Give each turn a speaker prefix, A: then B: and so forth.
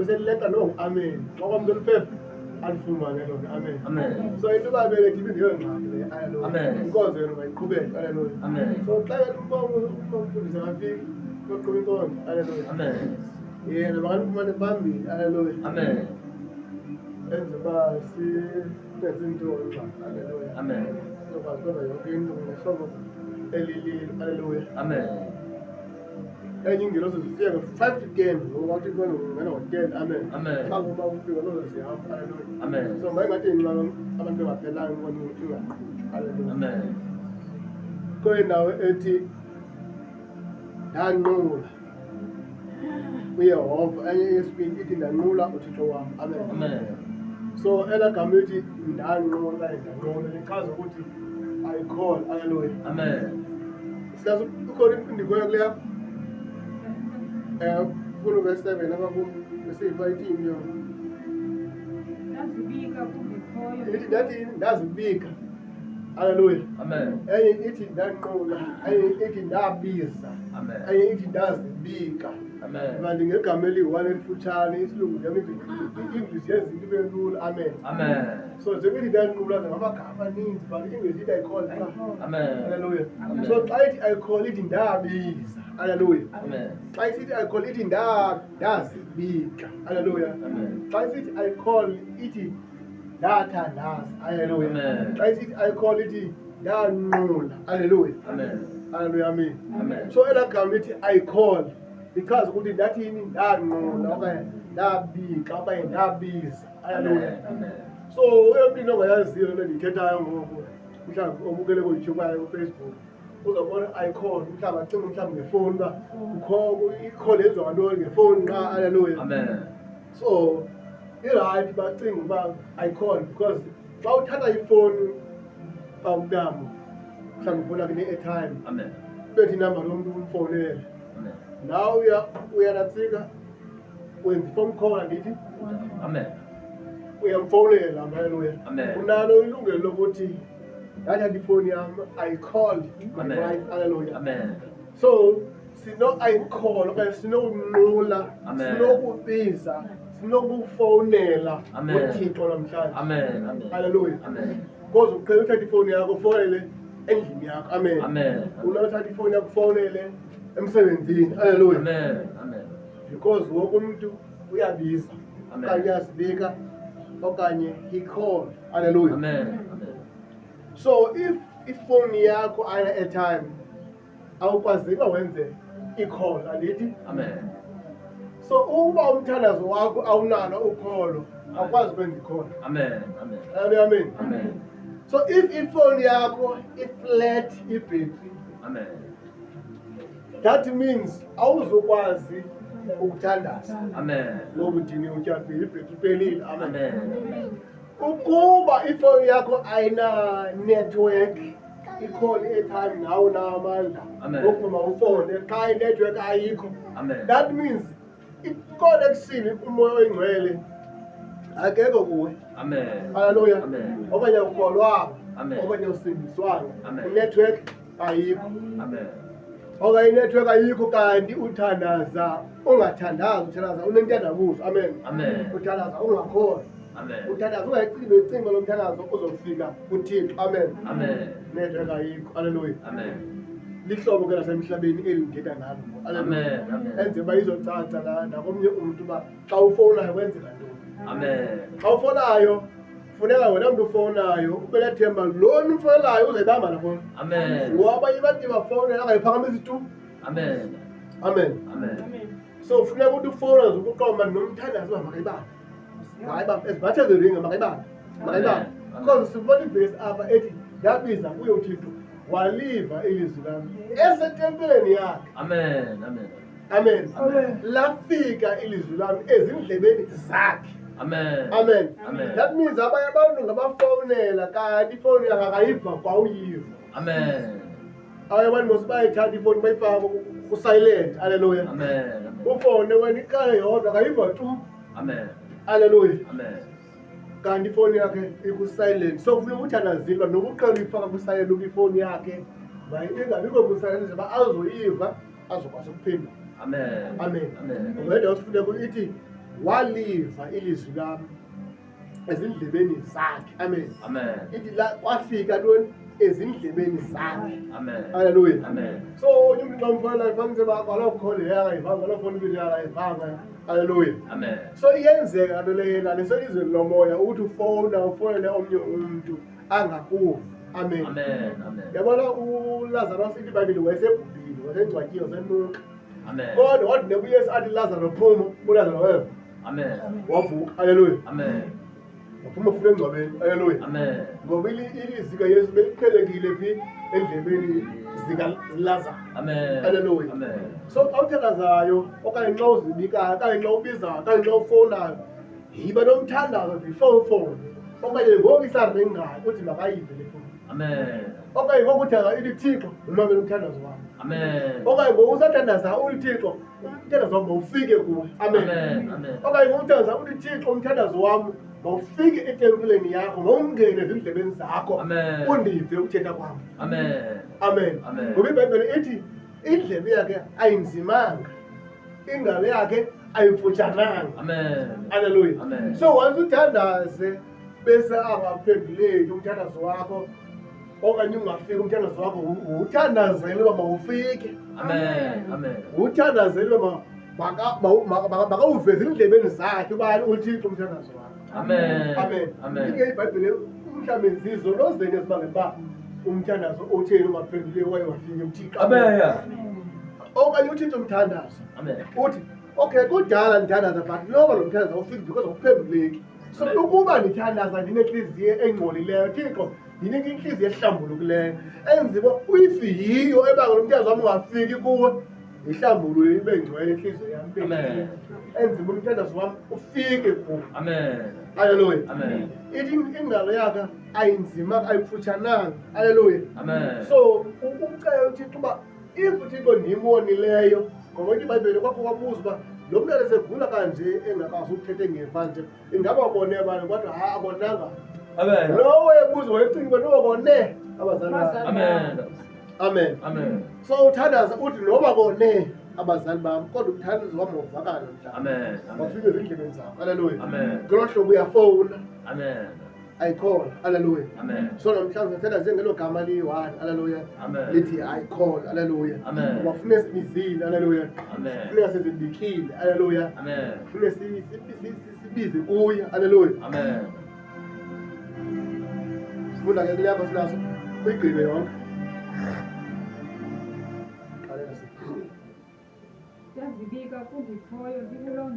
A: Beselileqa noba ngu-amen. Xa kwamkela ufefe alifumane lona. Amen.
B: Amen.
A: So into uba belethi ibingeyongxaki le. Haleluya.
B: Amen.
A: Inkonzo yona mayiqhubeke. Haleluya.
B: Amen.
A: So xa umfundisi akafiki koqhuba inkonzo. Haleluya.
B: Amen.
A: Yena makalifumane phambili. Haleluya.
B: Amen.
A: Enze uba singenzi into ngxaki. Haleluya.
B: Amen.
A: Sizokwazi ukwenza yonke into ngehlobo elililo. Haleluya.
B: Amen.
A: Enye ingelosi zifika nge-5 to 10, ngoba wathi ngena ngo-10. Amen.
B: Amen.
A: Xa kuba ufika lozo zihamba. Haleluya.
B: Amen.
A: So mayingathi nxa abantu bengaphelanga inkonzo ingaqhutshwa. Haleluya.
B: Amen.
A: Kuyindawo ethi ndanqula uYehova, enye yesibini ithi ndanqula uThixo wam. Amen.
B: Amen.
A: So elaa gama lithi ndanqula okanye ndanqula lichaza ukuthi I call. Haleluya.
B: Amen.
A: Siyazi ukhona indikhoyo kuleya funa uvesi 7 apha kum besiyifa ithini yona?
C: Ndazibika kungekhoyo.
A: Ithi ndathini? Ndazibika. Haleluya.
B: Amen.
A: Enye ithi ndanqula, enye ithi ndabiza,
B: Amen.
A: enye ithi ndazibika.
B: Amen.
A: Kanti ngegama eliyi-one elifutshane isilungu njengoba i-English yenza into ibe lula. Amen.
B: Amen.
A: So njengoba ithi ndanqula ngamagama amaninzi, but i-English ithi I call qha.
B: Amen.
A: Haleluya.
B: Amen.
A: So xa ithi I call ithi ndabiza. Haleluya.
B: Amen.
A: Xa isithi I call ithi ndazibika. Haleluya.
B: Amen.
A: Xa isithi I call ithi ndathandaza. Haleluya.
B: Amen.
A: Xa isithi I call ithi ndanqula. Haleluya.
B: Amen.
A: Haleluya, amen.
B: Amen.
A: So elaa gama lithi I call lichaza ukuthi ndathini? Ndanqula okanye ndabika okanye ndabiza. Haleluya.
B: Amen. Amen.
A: So emntwini ongayaziyo le nto ndiyithethayo ngoku, mhlawumbi obukele kuYouTube okanye kuFacebook, uzobona I call, mhlawumbi acinge mhlawumbi ngefowuni uba kukho i-call yenziwa ngantoni ngefowuni qha. Haleluya.
B: Amen.
A: So i-right bacinga uba I call, because xa uthatha ifowuni bawumntamo mhlawumbi ufuna kune-airtime,
B: Amen.
A: bethi inamba lomntu umfowunele,
B: Amen.
A: nawe uyanatsika wenza i-phone call, andithi?
B: Amen.
A: Uyamfowunela. Haleluya.
B: Amen.
A: Unalo ilungelo lokuthi ndathatha ifowuni yam, I called my
B: Amen.
A: wife. Haleluya.
B: Amen.
A: So sino I call okanye sinokunqula,
B: Amen.
A: sinokubiza, sinokufowunela
B: Amen.
A: uThixo namhlanje.
B: Amen. Amen.
A: Haleluya.
B: Amen.
A: Because uqhela uthatha ifowuni yakho ufowunele endlini yakho. Amen.
B: Amen.
A: Unothatha ifowuni yakho ufowunele emsebenzini. Haleluya.
B: Amen. Amen.
A: Because wonke umntu uyabiza
B: Amen.
A: okanye uyazibika okanye he called. Haleluya.
B: Amen. Amen.
A: So if ifowuni yakho ayina airtime, awukwazeki uba wenze i-call, andithi?
B: Amen.
A: So uba umthandazo wakho awunalo ukholo, awukwazi ukwenza i-call.
B: Amen. Amen.
A: Haleluya, amen.
B: Amen.
A: So if ifowuni yakho i-flat ibhetri,
B: Amen.
A: that means awuzukwazi ukuthandaza
B: Amen.
A: ngoba udiniwe, utyafile, ibhetri iphelile. Amen.
B: Amen.
A: Ukuba ifowuni yakho ayina-network, ikhona i-airtime, nawe unawo amandla
B: Amen.
A: okuba mawufone xa inetwork ayikho,
B: Amen.
A: that means i-connection, uMoya oyiNgcwele akekho kuwe.
B: Amen.
A: Haleluya.
B: Amen.
A: Okanye ukholwanga,
B: Amen.
A: okanye usindiswanga,
B: Amen.
A: inetwork ayikho.
B: Amen.
A: Okanye inetwork ayikho kanti uthandaza ungathandazi, uthandaza unentandabuzo. Amen.
B: Amen.
A: Uthandaza ungakholwa,
B: Amen.
A: uthandaza ungayicingi noyicinga lo mthandazo uzofika kuThixo. Amen.
B: Amen.
A: Network ayikho. Aleluya.
B: Amen.
A: Lihlobo ke lasemhlabeni eli ndithetha ngalo. Aleluya.
B: Amen. Amen.
A: Enze uba izocaca nakomnye umntu uba xa ufowunayo kwenzeka ntoni.
B: Amen.
A: Xa ufowunayo funeka wena mntu ufowunayo ube nethemba lona umfowunelayo uzayibamba la fowuni,
B: Amen.
A: ngoba abanye abantu bafowunela angayiphakamisi tu.
B: Amen.
A: Amen.
B: Amen.
A: So funeka ukuthi ufowuna nje ukuqoma nomthandazo uba makayibambe, makayibambe, as much as iringa, makayibambe, makayibambe,
B: Amen.
A: because sifuna ivesi apha ethi ndabiza kuye uThixo, waliva ilizwi lam esetempileni yakhe.
B: Amen. Amen.
A: Amen.
B: Amen.
A: Lafika ilizwi lam ezindlebeni zakhe.
B: Amen.
A: Amen.
B: Amen.
A: That means abanye abantu ngabafowunela kanti ifowuni yakhe akayiva kwawuyiva.
B: Amen.
A: Abanye abantu mos bayayithatha ifowuni bayifake ku-silent. Aleluya.
B: Amen. Amen.
A: Ufowune wena iqale yodwa, akayiva tu.
B: Amen.
A: Aleluya.
B: Amen.
A: Kanti ifowuni yakhe iku-silent, so kufuneka uthandazile uba noba uqala uyifaka ku-silent uba ifowuni yakhe ingabikho ku-silent uba azoyiva, azokwazi ukuphendula.
B: Amen.
A: Amen.
B: Amen.
A: Ngoba indawo sifuneka ithi Waliva ilizwi lam ezindlebeni zakhe. Amen.
B: Amen.
A: Ithi la kwafika ntoni ezindlebeni zakhe.
B: Amen.
A: Haleluya.
B: Amen.
A: So omnye umntu xa umfonela ifanise uba kwaloo call leyo akayivanga, kwaloo foni leyo akayivanga. Haleluya.
B: Amen.
A: So iyenzeka nto leyo naselizweni lomoya uthi ufowuna ufowunele omnye umntu angakuvi. Amen.
B: Amen. Amen.
A: Yabona uLazarus ithi iBhayibhile wayesebhubhile, wasengcwatyiwe, wasenuka.
B: Amen.
A: Kodwa wathi neba uYesu athi Lazaro phuma, uLazaro weva.
B: Amen.
A: Wavuka. Haleluya.
B: Amen.
A: Waphuma futhi engcwabeni. Haleluya.
B: Amen.
A: Ngoba ilizwi kaYesu beliqhelekile phi endlebeni zikaLazaro.
B: Amen.
A: Haleluya.
B: Amen.
A: So xa uthandazayo okanye xa uzibikayo okanye xa ubizayo okanye xa ufowunayo, yiba nomthandazo before ufowune. Okanye ngoku isaringayo uthi makayive le fowuni.
B: Amen.
A: Okanye ngoku uthandaza uthi Thixo umamele umthandazo wam.
B: Amen.
A: Okanye ngoku usathandaza uthi Thixo umthandazo wam mawufike kuwe. Amen.
B: Amen. Amen.
A: Okanye ngoku uthandaza uthi Thixo umthandazo wam mawufike etempileni yakho, mawungene ezindlebeni zakho.
B: Amen.
A: Undive ukuthetha kwam.
B: Amen.
A: Amen.
B: Amen.
A: Ngoba iBhayibhile ithi indlebe yakhe ayinzimanga, ingalo yakhe ayimfutshananga.
B: Amen.
A: Haleluya.
B: Amen.
A: So once uthandaze bese angaphenduleki umthandazo wakho okanye ungafiki umthandazo wakho, uthandazele uba mawufike.
B: Amen. Amen.
A: Uthandazele uba makawuveze endlebeni zakhe uba uThixo umthandazo wakho.
B: Amen.
A: Amen.
B: Amen.
A: Inge iBhayibhile mhlawumbi zizono zenu ezibangela uba umthandazo utheni ungaphenduleki okanye ungafiki uThixo.
B: Amen.
A: Okanye uThixo umthandazo.
B: Amen.
A: Uthi okay kudala ndithandaza but noba lo mthandazo awufiki because awuphenduleki. So
B: Amen.
A: ukuba ndithandaza ndinentliziyo engcolileyo, Thixo ndinike intliziyo ehlambulukileyo enziwa if yiyo ebangela umthandazo wam ungafiki kuwe, ndihlambulule ibe ngcwele intliziyo yam ibe
B: Amen.
A: clean. Enzima umthandazo wam ufike kuwe.
B: Amen.
A: Haleluya.
B: Amen.
A: Ithi ingalo yakhe ayinzima ayimfutshananga. Haleluya.
B: Amen.
A: So ucela uThixo uba if uThixo ndimonileyo, ngoba ithi iBhayibhile kwakho kwabuza uba lo mntana esegula kanje engakwazi ukuthetha engeva nje, ingaba kone bani? Kodwa hayi akonanga.
B: Amen.
A: Lowo ebuza wayecinga uba noba kone abazali bakhe.
B: Amen.
A: Amen.
B: Amen.
A: So uthandaza uthi noba kone abazali bam, kodwa umthandazo wam mawuvakale namhlanje.
B: Amen. Amen.
A: Mawufike ezindlebeni zakho. Haleluya.
B: Amen.
A: Ngolo hlobo uyafowuna
B: Amen.
A: ayikhona. Haleluya.
B: Amen.
A: So namhlanje sithandaze ngelo gama liyi-one. Haleluya.
B: Amen.
A: Lithi ayikhona. Haleluya.
B: Amen.
A: Ngoba funeka sibizile. Haleluya.
B: Amen.
A: Funeka sizibikile. Haleluya.
B: Amen.
A: Funeka sibize kuye. Haleluya.
B: Amen.
A: Sifunda ke kule yakho sinaso uyigqibe yonke. Qalela
C: Ndazibika kuNdikhoyo ndikuloo